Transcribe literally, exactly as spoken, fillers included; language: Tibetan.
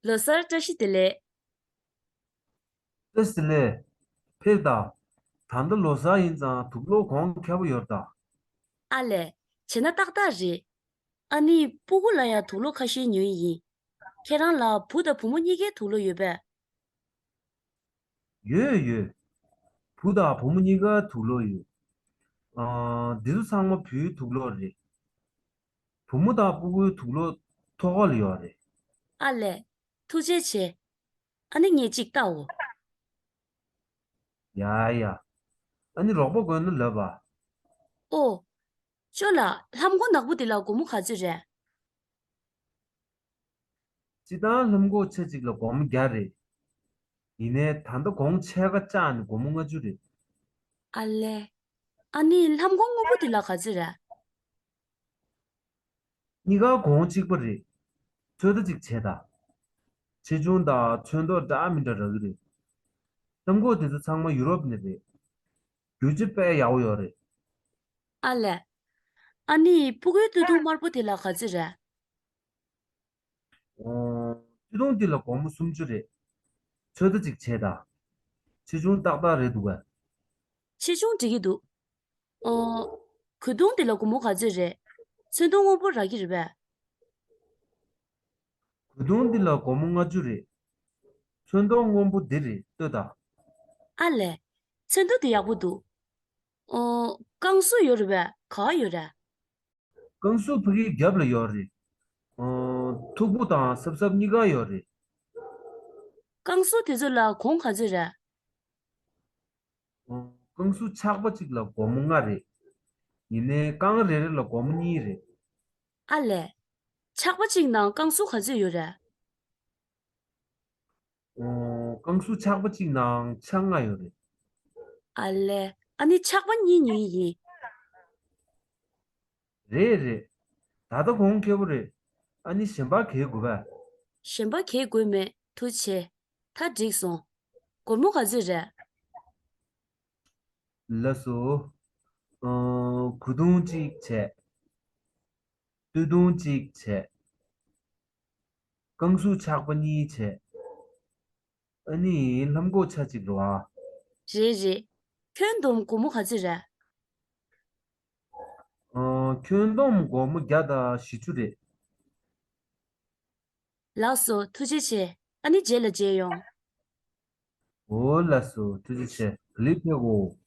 ལོ་གསར་བཀྲ་ཤིས་བདེ་ལེགས། བཀྲ་ཤིས་བདེ་ལེགས། ཕེབས་དང་། ད་ལྟ་ལོ་གསར་ཡིན་ཙང་དུག་སློག་གོང་ཁེ་པོ་ཡོད་ད། ཨ་ལས། བྱས་ན་ཏག་ཏག་རེད། ཨ་ནི་སྤུ་གུ་ལ་ཡང་དུག་སློག་ཁ་ཤས་ཉོས་ཡིན། ཁྱེད་རང་ལ་བུ་དང་བུ་མོ་གཉིས་ཀའི་དུག་སློག་ཡོད་པས། ཡོད་ཡོད། བུ་དང་བུ་མོ་གཉིས་ཀ་དུག་སློག་ཡོད། ཨ། འདི་ཚོ་ཚང་མ་བུའི་དུག་སློག་རེད། བུ་མོ་དང་སྤུ་གུའི་དུག་སློག་ཐོག་ཁ་ལ་ཡོད་རེད། ཨ་ལས། ཐུགས་རྗེ་ཆེ། ཨ་ནི་ངས་གཅིག་ལྟའོ། ཡ་ཡ། ཨ་ནི་རོགས་པ་དགོས་ན་ལབ་པ། ཨོ། ཅོ་ལགས། ལྷམ་གོག་ནག་པོ་དེ་ལ་སྒོར་མོ་ག་ཚོད་རེད། སྤྱིར་བཏང་ལྷམ་གོག་ཆ་གཅིག་ལ་སྒོར་མོ་བརྒྱ་རེད། ཡིན་ནའི་ད་ལྟ་གོང་ཆེ་ཁ་བཅག་ནས་སྒོར་མོ་ལྔ་བཅུ་རེད། ཨ་ལས། ཨ་ནི་ལྷམ་གོག་སྔོན་པོ་དེ་ལ་ག་ཚོད་རེད། གཉིས་ཀ་གོང་གཅིག་པ་རེད། ཚོད་ལྟ་གཅིག་བྱས་དང་། ཆེ་ཆུང་དང་ཚོན་མདོག་འདྲ་མི་འདྲ་རག་གི་རེད། ལྷམ་གོག་དེ་ཚོ་ཚང་མ་ཡུ་རོབ་ནས་རེད། རྒྱུ་ཆ་དཔེ་ཡག་པོ་ཡོད་རེད། ཨ་ལས། ཨ་ནི་སྤུ་གུའི་སྟོད་ཐུང་དམར་པོ་དེ་ལ་ག་ཚོད་རེད། ཨོ། སྟོད་ཐུང་འདི་ལ་སྒོར་མོ་སུམ་ཅུ་རེད། ཚོད་ལྟ་གཅིག་བྱས་དང་། ཆེ་ཆུང་ཏག་ཏག་རེད་འདུག་གས། ཆེ་ཆུང་འགྲིག་གི་འདུག། ཨོ། གོས་ཐུང་འདི་ལ་སྒོར་མོ་ག་ཚོད་རེད། ཚོན་མདོག་སྔོན་པོ་རག་གི་རེད་པས། གོས་ཐུང་འདི་ལ་སྒོར་མོ་ལྔ་བཅུ་རེད། ཚོན་མདོག་སྔོན་པོ་འདི་རེད། ལྟོས་དང་། ཨ་ལས། ཚོན་མདོག་དེ་ཡག་པོ་འདུག། ཨོ། བསྐང་གསོ་ཡོད་རེད་པས། ག་པར་ཡོད་རེད། བསྐང་གསོ་ཕ་གིའི་རྒྱབ་ལ་ཡོད་རེད། ཨོ། མཐུག་པོ་དང་སྲབ་སྲབ་གཉིས་ཀ་ཡོད་རེད། བསྐང་གསོ་དེ་ཚོ་ལ་གོང་ག་ཚོད་རེད། ཨོ། བསྐང་གསོ་ཆག་པ་གཅིག་ལ་སྒོར་མོ་ལྔ་རེད། ཡིན་ནའི་རྐང་རེ་རེ་ལ་སྒོར་མོ་གཉིས་རེད། ཨ་ལས། ཆག་པ་གཅིག་ནང་བསྐང་གསོ་ག་ཚོད་ཡོད་རེད། ཨོ། བསྐང་གསོ་ཆག་པ་གཅིག་ནང་ཆ་ལྔ་ཡོད་རེད། ཨ་ལས། ཨ་ནི་ཆག་པ་གཉིས་ཉོས་ཡིན། རེད་རེད། ད་ལྟ་གོང་ཁེ་པོ་རེད། ཨ་ནི་གཞན་པ་གས་དགོས་པས། གཞན་པ་གས་དགོས་མེད། ཐུགས་རྗེ་ཆེ། ད་འགྲིག་སོང་། སྒོར་མོ་ག་ཚོད་རེད། ལགས་སོ། ཨ། གོས་ཐུང་གཅིག་བྱས། སྟོད་ཐུང་གཅིག་བྱས། བསྐང་གསོ་ཆག་པ་གཉིས་བྱས། ཨ་ནི་ལྷམ་གོག་ཆ་གཅིག་རེད་པ། རེད་རེད། ཁྱོན་བསྡོམས་སྒོར་མོ་ག་ཚོད་རེད། ཨ། ཁྱོན་བསྡོམས་སྒོར་མོ་བརྒྱ་དང་བཞི་བཅུ་རེད། ལགས་སོ། ཐུགས་རྗེ་ཆེ། ཨ་ནི་རྗེས་ལ་མཇལ་ཡོང་། འོ། ལགས་སོ། ཐུགས་རྗེ་ཆེ། ག་ལེར་ཕེབས་གོ།